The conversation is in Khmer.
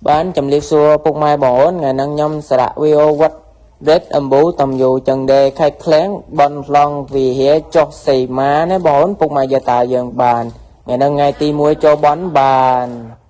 បានជំរាបសួរពុកម៉ែបងអូនថ្ងៃហ្នឹងខ្ញុំសារៈវីអូវត្តរេតអំបូតំយូចឹងដែរខេត្តឃ្លាំងបនឡងវិហារចុះសីមាណាបងអូនពុកម៉ែយកតាយើងបានថ្ងៃហ្នឹងថ្ងៃទី1ចូលបនបាន។